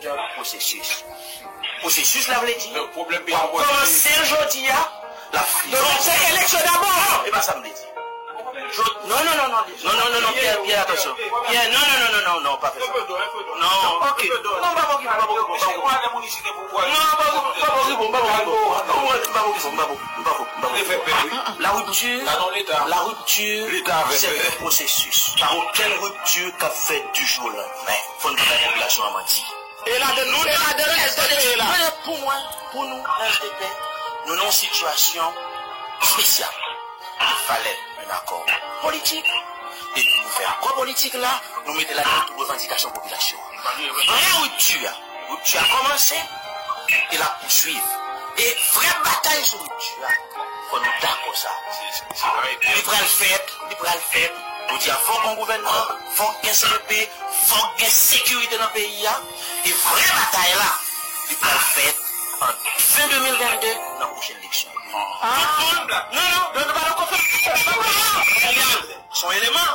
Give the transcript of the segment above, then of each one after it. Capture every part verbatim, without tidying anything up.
c'est un processus. Pwosesis la vle di w ap kòmanse l jodi a, l ap fini. Se eleksyon dabò. E pa sa m vle di. Non, non, non, non, non, non, non, non, Pierre, Pierre, atansyon. Pierre, non, non, non, non, non, non, pa fè sa. Non, ok. Non, m pa poko, m pa poko, m pa poko. Non, m pa poko, m pa poko, m pa poko. M pa poko, m pa poko, m pa poko. La rupture, la rupture, c'est un processus. Pa okenn ripti k ap fèt du jour au lendemain. Fò n pa bay popilasyon an manti. E ladan nou, e ladan nou, e ladan nou. Pou mwen, pou nou, L D P, nou nan yon sitiyasyon espesyal. Il fallait un accord politique. E pou nou fè akò politik la, nou mete ladan tout revandikasyon popilasyon an. Vrè ripti a, ripti a kòmanse, e l ap pouswiv. E vrè batay sou ripti a, fò nou dakò sa. Li pral fèt, li pral fèt. Jodi a, fòk gen gouvènman, fòk gen C N P, fòk gen sekirite nan peyi a. E vrè batay la, li pral fèt ant fen de mil vennde nan pwochen eleksyon. Tout moun, non, non, non, non, pa nan konfli. Se yon eleman.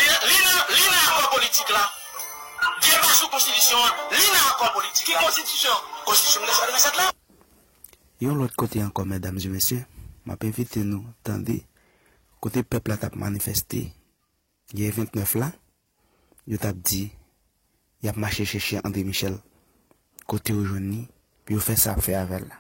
Li, li nan, li nan akò politik la. Deba sou konstitisyon an, li nan akò politik la. Ki konstitisyon? Konstitisyon mil nèf san ventisèt la. Yon lòt kote ankò, medam e mesye, m ap envite nou tande kote pèp la t ap manifeste yè vennèf la, yo t ap di y ap mache chèche André Michel kote yo jwenn li, pou yo fè sa y ap fè avè l la.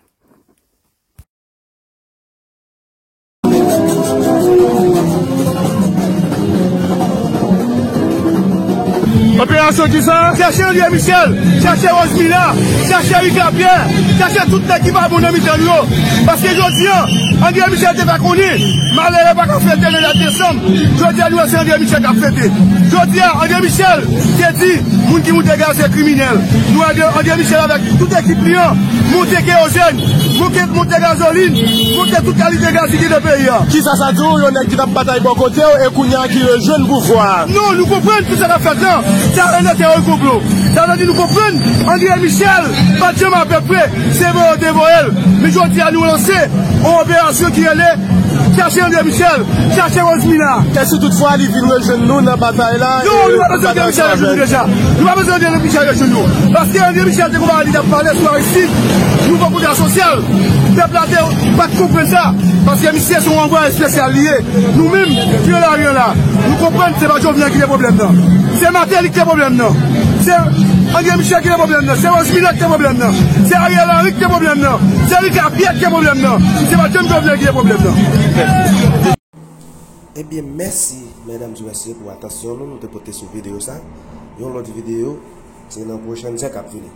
Operasyon kisa? Chèche André Michel, chèche Rosemila, chèche Ricard Pierre, chèche tout nèg ki pa bon nan mitan nou yo. Paske jodi a, André Michel te fè konnen, malere pa ka fete nan dat desanm. Jodi a, nou wè se André Michel k ap fete. Jodi a, André Michel te di, moun ki moute gaz se kriminèl. Nou wè André, André Michel avèk tout ekip li an, moute kewozèn, moute, moute gazolin, moute tout kalite gaz ki gen nan peyi a. Kisa sa di w, yon nèg ki t ap batay bò kote w e kounye a ki rejwenn pouvwa a? Non, nou konprann tout sa k ap fèt lan. Sa rele teyori konplo. Sa vle di nou konprann André Michel pa t janm apèpre, se voye yo te voye l. Men jodi a nou lanse yon operasyon ki rele Chache André Michel, chache Rosemila. E si toutfwa li vin rejwenn nou nan batay la? Non, nou pa bezwen André Michel rejwenn nou deja. Nou pa bezwen André Michel rejwenn nou. Paske André Michel te gon bagay li t ap pale sou Aristide. Nouvo kontra sosyal. Pèp la te pa t konprann sa. Paske misye se yon anvwaye espesyal li ye. Nou menm ki nan lari an la, nou konprann se pa Jovenel ki te pwoblèm nan. Se Martelly ki te pwoblèm nan. Se André Michel ki te pwoblèm nan. Se Rosemila ki te pwoblèm nan. Se Ariel Henry ki te pwoblèm nan. Se Ricard Pierre ki te pwoblèm nan. Se pa John Jovenel ki te pwoblèm nan. Ebyen, mèsi, medam e mesye, pou atansyon nou, nou te pote sou videyo sa. Yon lòt videyo, se nan pwochèn zè k ap vini.